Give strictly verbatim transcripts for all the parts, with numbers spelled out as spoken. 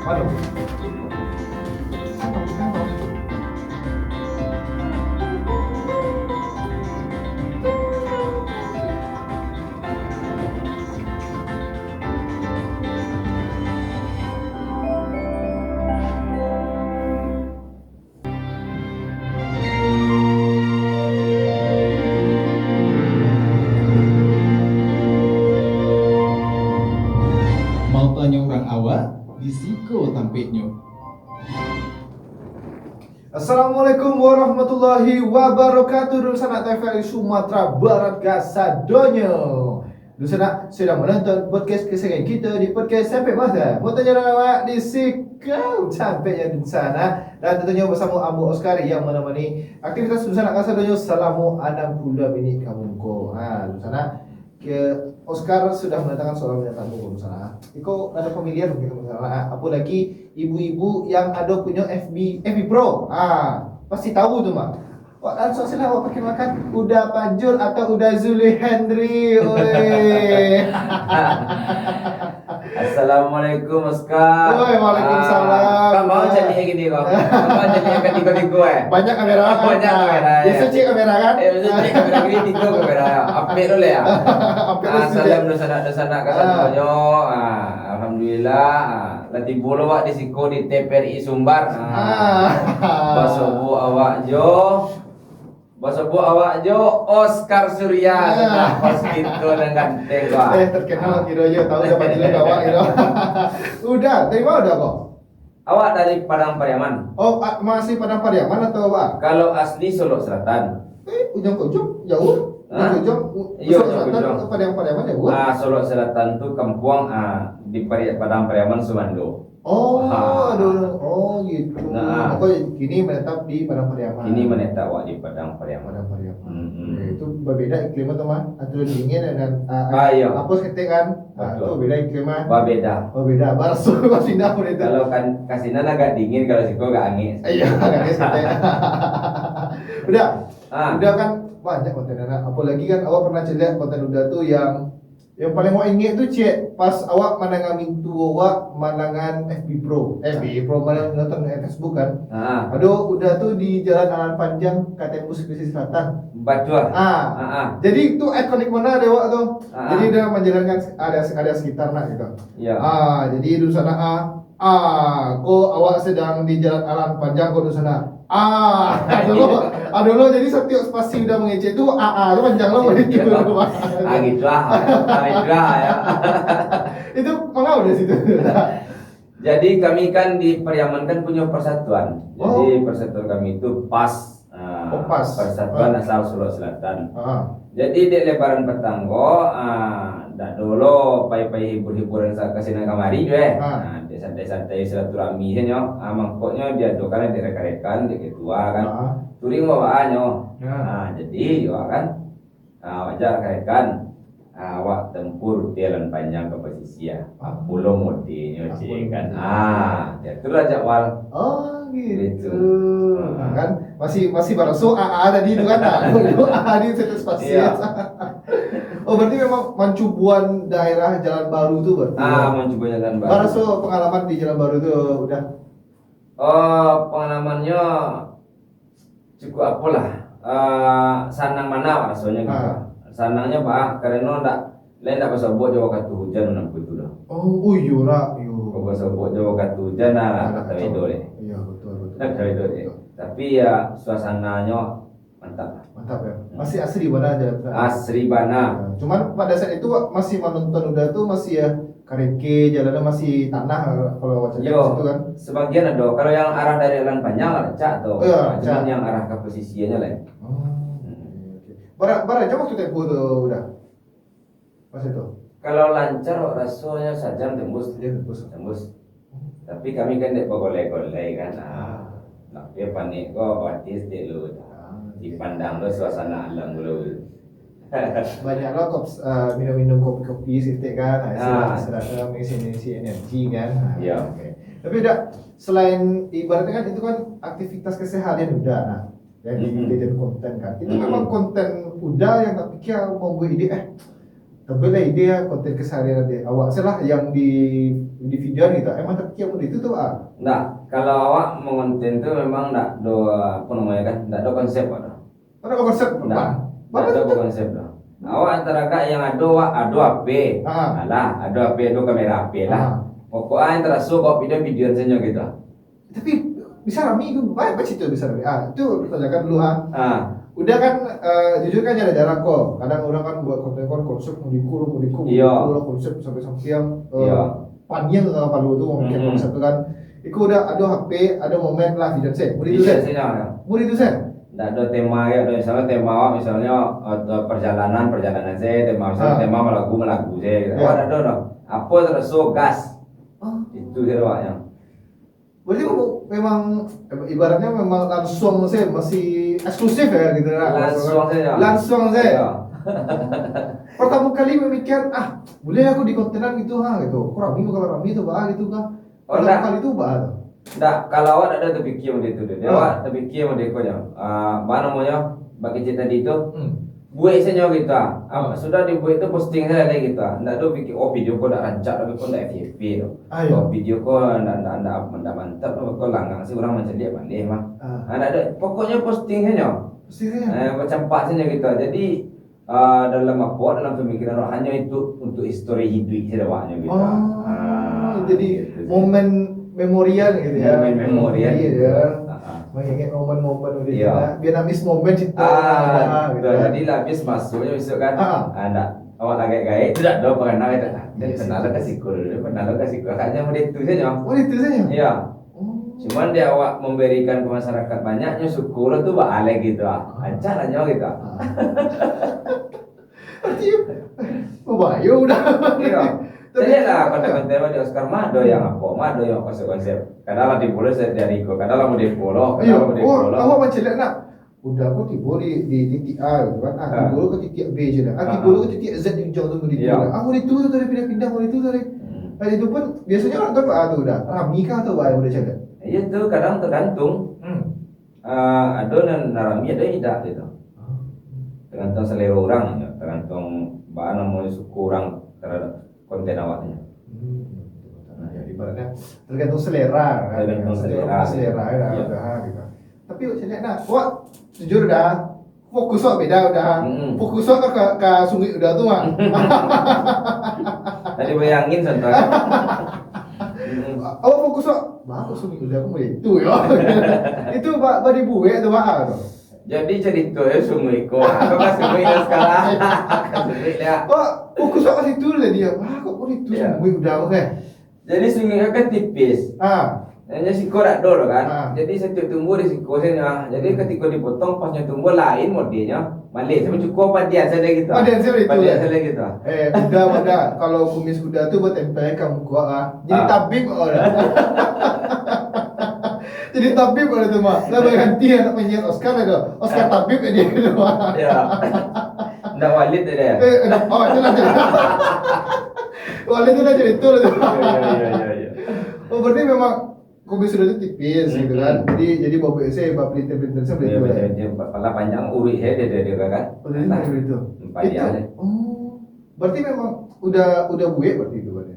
Halo. Mau tanyo urang awak, di siko tampeknyo. Assalamualaikum warahmatullahi wabarakatuh. Dunsanak T V R I Sumatera Barat kasadonyo. Dunsanak sudah manonton podcast kesayangan kito di podcast Sampai Masa. Mau tanyo urang awak, di siko tampeknyo dunsanak. Dan tantunyo basamo ambo Oscar yang manamani aktivitas dunsanak kasadonyo salamo anam puluah minit ka muko. Ha, dunsanak, ke Oscar sudah mandatangkan saurang bintang tamu, kalau ndak salah. Iko rada familiar mungkin, kalau ndak salah. Apolagi ibu-ibu yang ado punyo F B, F B Pro. Ah, pasti tahu tu mah. Wak, langsung silah awak pakai makan. Uda Pajul atau Uda Zuli Henry, oi. Assalamualaikum, Oscar. Oi, waalaikumsalam. Ah, kan baru caliak gini kau. Kan baru caliak kan tigo-tigo, eh? Banyak kamera. Banyak kamera, eh. Biasa cek kamera, kan? Eh, biasa cek kamera gini, tigo kamera, ya. Apik dulu, ya. Apik dulu, salam dunsanak-dunsanak kasadonyo. Ah, alhamdulillah. Ah, lah tibo lo awak di siko di T V R I Sumbar. Ah. Ah. Basobok awak jo Basobok awak jo Oscar Surya, sudah pas kito nan ganteng, Bang. Eh, terkenal kiro yo, tahu dah panggilan awak kiro. Uda, dari mana Uda, kok? Awak dari Padang Pariaman. Oh, a-, masih Padang Pariaman atau apa? Kalau asli Solok Selatan. Eh, ujung ke ujung, jauh. Hah? Ujung ke ujung, u-, Solok Selatan ke Padang Pariaman jauh? Ah, Solok Selatan tu kampuang, ah, di Pari-, Padang Pariaman Sumando. Oh, aduh. Oh, gitu. Nah. Mako kini menetap di Padang Pariaman. Kini menetap awak di Padang Pariaman. Padang Pariaman. Hmm, hmm. Oke, itu berbeda iklim atau mah? Atau dingin dengan, ah, ah, iya. Apa seketek kan? Ah, betul. Itu beda iklim, ah. Berbeda. Berbeda. Baraso ka sinan pun itu. Kalau kan ka sinan agak dingin, kalau siko agak angin. Iya, agak angin seketek. Uda. Ah. Uda kan banyak konten anak. Apalagi kan awak pernah caliak konten Uda tu yang Yang paling awak ingek tu, cek, pas awak mandangan mintuo awak mandangan F B Pro. F B Pro, mandangan nonton, eh, Facebook kan. Ah. Ado Uda tu di Jalan Alan Panjang ka tembus Pesisir Selatan. Batua. Ah. Ah, ah. Jadi tu ikonik bana dek awak tu. Ah, ah. Jadi Uda manjalankan area, area sekitar nak gitu. Ya. Ah, jadi dunsanak, ah, Ah, ko awak sadang di Jalan Alan Panjang ko dunsanak. Ah, ado lo, ado lo, jadi satiok spasi Uda mangecek tu, ah, ah, tu panjang lo. Ah, gitu ah. Ah, gitu ah, ya. Itu mangau dari situ. Jadi kami kan di Pariaman kan punyo persatuan. Jadi, oh, persatuan kami itu pas Ah, oh, pas. Persatuan, ah, Asal Solok Selatan. Ah. Jadi, dek lebaran patang ko, ah, dak dolo pai-pai hibur-hiburan sa-, ka sinan kamari juo, eh. Ah. Ah, dek santai-santai silaturahmi sajo. Ah, mangkonyo diadokan dek rekan-rekan, dek ketua kan. Ah. Turing bawaannyo. Ah. Ah, jadi, yo kan. Ah, wajar kan, kan? Ah, awak tempuh rute Alan Panjang ka Pasisia. Ah. Pulo modenyo, cek kan. Ah, diatur lah jadwal. Oh, gitu. Gitu. Ah. Kan masih, masih baraso A A tadi tu kan. Ah, dulu A A di status pasien. Iya. Oh, berarti memang mancubuan daerah Jalan Baru tu berarti. Ah, ya? Mancubuan Jalan Baru. Baraso pengalaman di Jalan Baru tu Uda? Oh, pengalamannyo cukup apolah, eh, sanang bana rasonyo gitu. Ah. Sanangnyo baa, karano ndak, lai ndak basobok jo wakatu hujan nan itu doh. Oh, oh iyo, Rak, iyo. Kok basobok jo wakatu hujan, nah, ah, kacau. Dak kacau deh. Iya, betul, betul. Dak kacau deh. Betul. Tapi ya, suasananyo mantap. Mantap ya. Hmm. Masih asri bana aja. Asri bana. Ya. Cuman pada saat itu masih manonton Uda tu masih ya kareke, jalannya masih tanah kalau awak caliak situ kan. Yo, sebagian ado. Kalau yang arah dari Alan Panjang lah rancak tu. Oh, iya, cuman rancak. Yang arah ka Pasisia nyo lah. Oh, hmm, oke, oke. Bara, bara jam waktu tempuh tu Uda? Pas itu? Kalau lancar, wak rasonyo sajam tembus. Sajam tembus. Tembus. Tapi kami kan dek bagolai-golai kan. Ah. Ah. Tapi panik ko, khawatir saketek lu. Ah, oke. Dipandang tu suasana alam dulu. Banyak lo kop-, eh, minum-minum kopi-kopi saketek kan. Ah, ah. Istirahat, istirahat, mengisi, mengisi energi kan. Ah, iya. Oke. Tapi Uda, selain ibaratnya kan itu kan aktivitas keseharian Uda, nah. Yang di, mm-mm, dijadikan konten kan. Itu, mm-mm, memang konten Uda yang tapikia mambuek ide, eh, Tapi lah ide ya, konten keseharian dek awak salah yang di di videoan gitu. Emang tapi kayak itu tuh ah. Ndak, kalau awak mengonten tu memang ndak do, apa namanya kan, ndak do konsep, Pak. Ada konsep Ndak, apa? Ndak do konsep doh. Awak antara kak yang ado, wak ado H P. Ah. Alah, ado H P, ado kamera H P lah. Ah. Pokoknya yang teraso kok video video saja gitu. Tapi bisa rami tu, baik baik situ bisa rami. Ah, itu pertanyakan dulu ha. Ah. Udah kan, eh, jujur kan jarang-jarang kok. Kadang orang kan buat konten kan konsep mau diku, mau diku, mau Iya. diku lah konsep sampai sampai yang eh, Iya. panjang ke kepala tu mau bikin Mm-mm. konsep tu kan. Iku udah ada H P, ada momen lah video set. Boleh tu Bisa set. saja. Boleh tu set. Ndak ado tema ya, ado misalnya tema awak misalnya eh, perjalanan, perjalanan saya, tema misalnya Ah. tema malagu, malagu saya. Ya. Awak ndak ado doh. Apa teraso gas? Ah. Itu saya awaknya. Berarti kamu memang ibaratnya memang langsung saya masih eksklusif ya gitu lah. Langsung saja. Langsung saja. Iya. Pertama kali memikir ah boleh aku di kontenan gitu ha gitu. Kurang minggu kalau rami tu bah gitu kah? Oh, Pertama enggak. kali tu bah tu. Ndak, kalau awak ndak ada terpikir macam itu, dia Ah. awak terpikir macam itu aja. Ah, apa namanya? Bak kecil tadi tu, Hmm. buat saja gitu ah. Ah, Ah. sudah dibuat tu posting saja lah gitu ah. Ndak ada pikir, oh video ko ndak rancak, tapi ko ndak F Y P tu. Ah, iya. Oh video ko ndak ndak ndak ndak mantap tu, ko langang sih orang mancaliak balik mah. Ah. Ah, ndak ada. Pokoknya posting saja. Posting saja. Eh, macam pas saja gitu. Jadi ah, dalam apa, dalam pemikiran awak hanya itu untuk histori hiduik saja awaknya gitu. Oh, Ah, jadi gitu sih. momen memorial gitu ya. Momen memorial Iya gitu. ya. Ah, ah. Mengingat momen-momen udah Iya. sana. Biar nak miss momen situ. Ah, Nah, gitu betul. kan. Jadi lah habis masuknya besok kan. Ah. Ah, ndak. Awak lagi gaek, tidak ada pernah kata. Dan Iya sih. kenal lah ke siku dulu, kenal lah ke siku. Hanya mudah itu saja. Oh, itu saja. Iya. Oh. Cuman dia awak memberikan ke masyarakat banyaknya syukur tu baalai gitu ah. Ah. Ancak lah nyo gitu. Ah. Berarti bahaya udah. Iya. Tapi Jadi lah konten-konten di Oscar mah ada yang apa, mah ada yang konsep-konsep. Kadang lah timbul dari iko, kadang lah mau dipolo, kadang Iya, lah mau oh, dipolo. awak macam nak. Udah aku tiba di, di titik A gitu kan. Ah, Ah. tiba ke titik B je dah. Ah, Ah. tiba ke titik Z di ujung tu begitu Iya. lah. Ah, udah itu tu tadi pindah-pindah, udah itu tadi. Hmm. Ah, itu pun biasanya orang tahu ah tu udah. Rami kah atau bahaya udah cakap? Iya tu kadang tergantung. Hmm. Ah, ada nan, nan rami, ada yang tidak gitu. Ah. Tergantung selera orang ya, tergantung bah namanya suku orang terhadap konten awaknya. Hmm. Ya, ibaratnya tergantung selera kan. Tergantung Setiap selera. orang selera ya, Iya. udah, gitu. Tapi awak cakap nak, awak jujur dah, fokus awak beda udah. Mm-mm. Fokus awak ke, ke, ke sungai udah tu ah. Tadi bayangin santai. Mm-mm. Awak fokus awak, bah, aku sungai udah aku boleh itu ya. Itu bah, bah dibuat tu bah tu. Jadi cerita ya sungai ko. Apa sungai dah sekarang? Sungai dah. Awak fokus awak ke situ lah dia. Wah, kok boleh itu Iya. sungai udah aku kan? Jadi sungai kan tipis. Ah. Hanya siko dak do kan. Ah. Jadi setiap tumbuh di siko saja. Jadi ketika dipotong pasnya tumbuh lain modelnya. Balik sama cukup padian saja gitu. Padian saja itu, Padian ya? saja gitu. Eh, udah, udah. Kalau kumis udah tu bertempel kamu kuat ah. Jadi Ah. tabib kau dah. Jadi tabib kau tu mak. Lah berganti anak penyiar Oscar lah tu. Oscar Ah. tabib dia tu mak. Ya. Ndak Walid tu dia. Eh, eh, oh, itu lah cerita. Walid tu lah cerita lah tu. Ya, ya, ya, ya, ya. Oh, berarti memang kumis sudah tu tipis Hmm, gitu kan. hmm. Jadi jadi babuik saya bak pelintir-pelintir saya boleh Iya, tu lah. macam-macam. Pala panjang uruik saya dia dia dia kan. Oh, jadi Nah, macam itu. empat Itu. dia je. Oh. Berarti memang udah udah buik berarti itu berarti.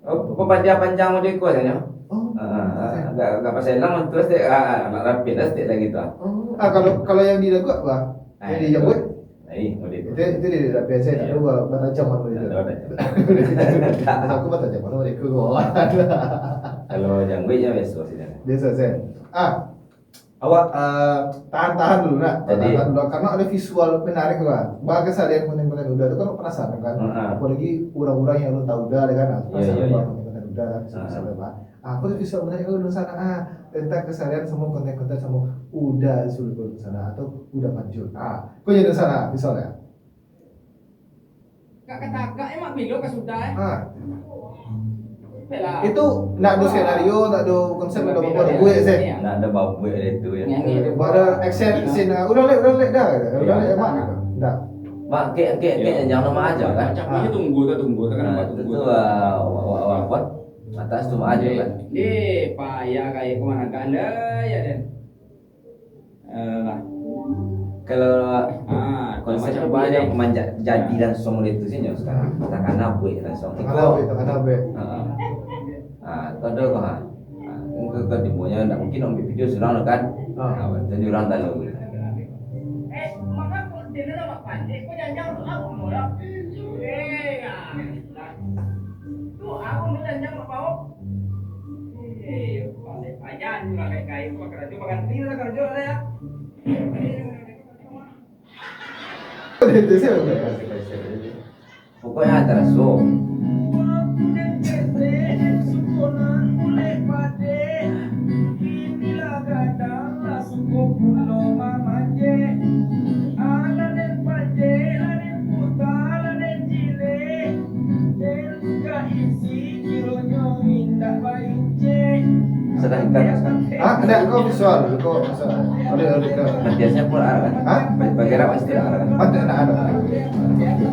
Oh, pepanjang-panjang udah ikut saja. Oh. Ah, ah, Saya. agak agak pasal hilang tu setiap ah, ah, nak rapid lah setiap lagi tu. Oh. Ah kalau kalau yang di lagu apa? Ah, Yang di itu. jambut? Ai, model tu. Itu itu dia dah biasa tak Iya. tahu ba- batajam mana dia. Tak tahu dah. Aku batajam mana mereka kau. Kalau jangguik je biasa sini. Biasa saja. Ah, awak ah, tahan-tahan dulu nak. Jadi Tahan-tahan dulu karena ada visual menarik lah. Bah kesalahan konten-konten udah tu kan penasaran kan. Heeh. Apalagi orang-orang yang belum tahu udah kan. Iya, Penasaran iya, bah iya. konten-konten udah kan. Heeh. Misalnya bah. Apa tu visual menarik kalau di sana ah tentang keseharian semua konten-konten sama udah sudah di sana atau udah panjur. Ah, kau jadi sana misalnya. Kak kata agak emak bilo ka sudah eh. Ah. Belah. Itu nak ada skenario, nak ada konsep, nak ada apa-apa, buat je. Nak ada babuik ada itu ya. Yang ni ada Ada action scene. Ah. Udah lek, udah lek dah. Udah Ya. lek mak. Dah. Mak kek kek kek Ya. jangan nama aja kan. Macam ni tunggu tu tunggu tu kan Nah, nampak itu tunggu tu tu. ah, awak awak awak apa? Atas tu mak aja kan. Ni payah kayak kemana kan dah ya den. Eh, lah. Kalau Ah, konsep Cubo nyo manjadi langsung model tu sajo sekarang. Takana buek langsung. Takana buek, takana buek. Ha. Ha, tu ado ko, ha. Ha, engkau, engkau timbulnyo ndak mungkin ambiak video surang tu kan? Ha. Ha, tu urang tahu. Pokoknyo taraso. Sudah ikan, Ustaz. Ah, ada kau visual, kau visual. Ada, ada kau. Matiasnya pun ada kan? Hah? Bagi Arab pasti ada kan? Ada, ada, ada.